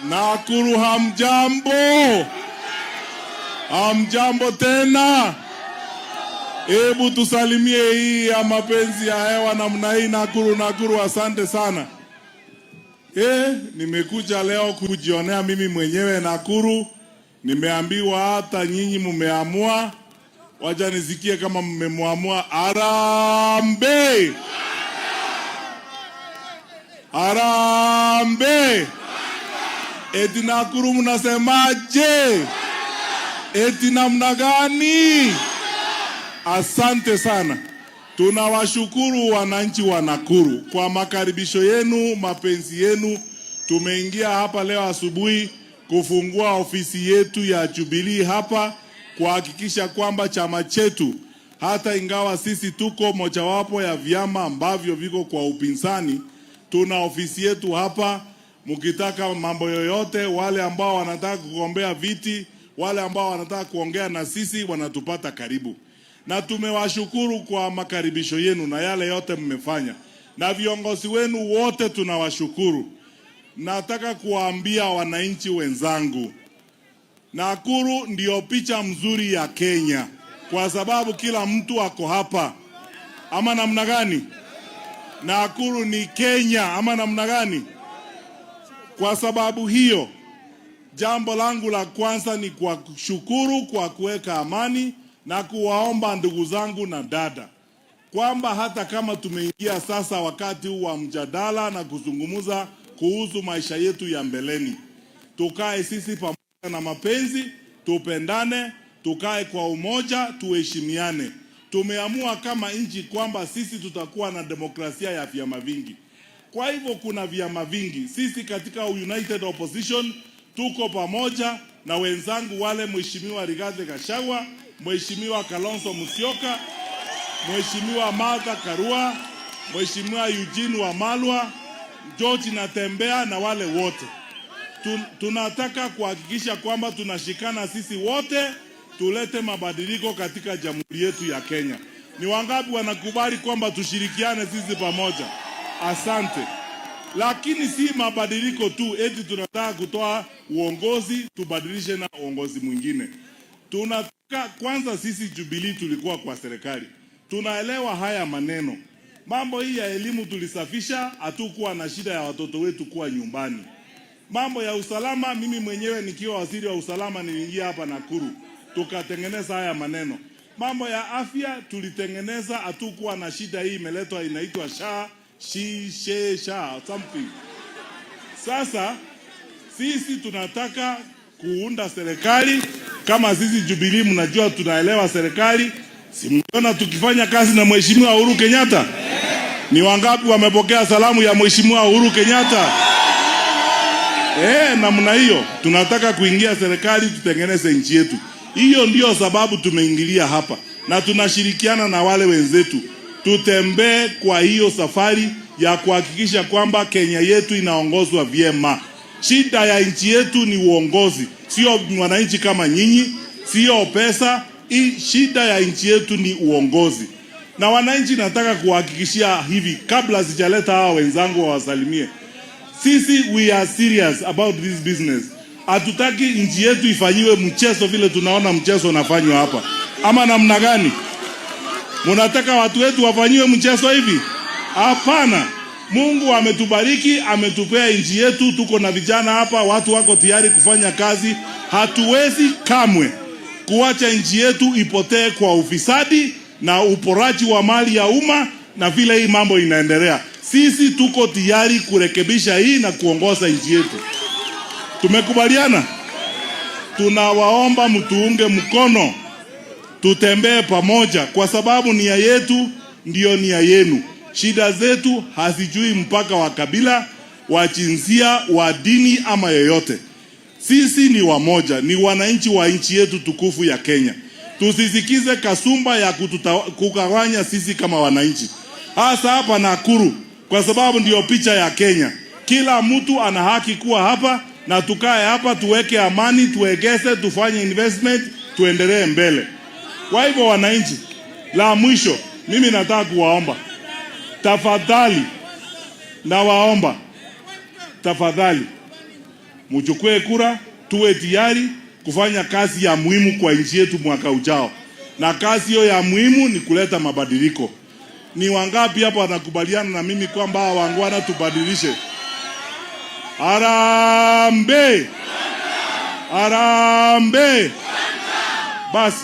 Nakuru hamjambo? Hamjambo tena? Hebu tusalimie hii ya mapenzi ya hewa namna hii. Nakuru, Nakuru, asante sana. Nimekuja leo kujionea mimi mwenyewe Nakuru. Nimeambiwa hata nyinyi mmeamua. Wacha nisikie kama mmemwamua. Harambee! Harambee! Eti Nakuru mnasemaje? Eti namna gani? Asante sana. Tunawashukuru wananchi wa Nakuru kwa makaribisho yenu, mapenzi yenu. Tumeingia hapa leo asubuhi kufungua ofisi yetu ya Jubilee hapa kuhakikisha kwamba chama chetu, hata ingawa sisi tuko mojawapo ya vyama ambavyo viko kwa upinzani, tuna ofisi yetu hapa. Mkitaka mambo yoyote, wale ambao wanataka kugombea viti, wale ambao wanataka kuongea na sisi, wanatupata karibu. Na tumewashukuru kwa makaribisho yenu na yale yote mmefanya, na viongozi wenu wote tunawashukuru. Nataka kuwaambia wananchi wenzangu, Nakuru ndio picha mzuri ya Kenya, kwa sababu kila mtu ako hapa, ama namna gani? Nakuru ni Kenya, ama namna gani? Kwa sababu hiyo, jambo langu la kwanza ni kwa kushukuru kwa kuweka amani na kuwaomba ndugu zangu na dada kwamba hata kama tumeingia sasa wakati huu wa mjadala na kuzungumza kuhusu maisha yetu ya mbeleni, tukae sisi pamoja na mapenzi, tupendane, tukae kwa umoja, tuheshimiane. Tumeamua kama nchi kwamba sisi tutakuwa na demokrasia ya vyama vingi. Kwa hivyo kuna vyama vingi. Sisi katika United Opposition tuko pamoja na wenzangu wale, Mheshimiwa Rigathi Gachagua, Mheshimiwa Kalonzo Musyoka, Mheshimiwa Martha Karua, Mheshimiwa Eugene Wamalwa, George Natembeya na wale wote. Tunataka kuhakikisha kwamba tunashikana sisi wote tulete mabadiliko katika jamhuri yetu ya Kenya. Ni wangapi wanakubali kwamba tushirikiane sisi pamoja? Asante. Lakini si mabadiliko tu eti tunataka kutoa uongozi tubadilishe na uongozi mwingine. Tunataka kwanza, sisi Jubilee tulikuwa kwa serikali, tunaelewa haya maneno. Mambo hii ya elimu tulisafisha, hatukuwa na shida ya watoto wetu kuwa nyumbani. Mambo ya usalama, mimi mwenyewe nikiwa waziri wa usalama niliingia hapa Nakuru tukatengeneza haya maneno. Mambo ya afya tulitengeneza, hatukuwa na shida hii imeletwa inaitwa SHA, shi she sha something. Sasa sisi tunataka kuunda serikali kama sisi Jubilee, mnajua tunaelewa serikali. Si mliona tukifanya kazi na Mheshimiwa Uhuru Kenyatta? Ni wangapi wamepokea salamu ya Mheshimiwa Uhuru Kenyatta? Namna hiyo tunataka kuingia serikali tutengeneze nchi yetu. Hiyo ndio sababu tumeingilia hapa na tunashirikiana na wale wenzetu, tutembee kwa hiyo safari ya kuhakikisha kwamba Kenya yetu inaongozwa vyema. Shida ya nchi yetu ni uongozi, sio wananchi kama nyinyi, sio pesa. Shida ya nchi yetu ni uongozi. Na wananchi, nataka kuhakikishia hivi, kabla sijaleta hawa wenzangu wawasalimie, sisi we are serious about this business. Hatutaki nchi yetu ifanyiwe mchezo vile tunaona mchezo unafanywa hapa, ama namna gani? Munataka watu wetu wafanyiwe mchezo hivi? Hapana. Mungu ametubariki, ametupea nchi yetu, tuko na vijana hapa, watu wako tayari kufanya kazi. Hatuwezi kamwe kuacha nchi yetu ipotee kwa ufisadi na uporaji wa mali ya umma na vile hii mambo inaendelea. Sisi tuko tayari kurekebisha hii na kuongoza nchi yetu. Tumekubaliana? Tunawaomba mtuunge mkono, tutembee pamoja, kwa sababu nia yetu ndiyo nia yenu. Shida zetu hazijui mpaka wa kabila, wa jinsia, wa dini ama yoyote. Sisi ni wamoja, ni wananchi wa nchi yetu tukufu ya Kenya. Tusisikize kasumba ya kugawanya sisi kama wananchi, hasa hapa Nakuru, kwa sababu ndiyo picha ya Kenya. Kila mtu ana haki kuwa hapa na tukae hapa, tuweke amani, tuwekeze, tufanye investment, tuendelee mbele. Kwa hivyo wananchi, la mwisho mimi nataka kuwaomba tafadhali, nawaomba tafadhali, Mchukue kura, tuwe tayari kufanya kazi ya muhimu kwa nchi yetu mwaka ujao, na kazi hiyo ya muhimu ni kuleta mabadiliko. Ni wangapi hapa wanakubaliana na mimi kwamba hawa waungwana tubadilishe? Harambee! Harambee! Basi.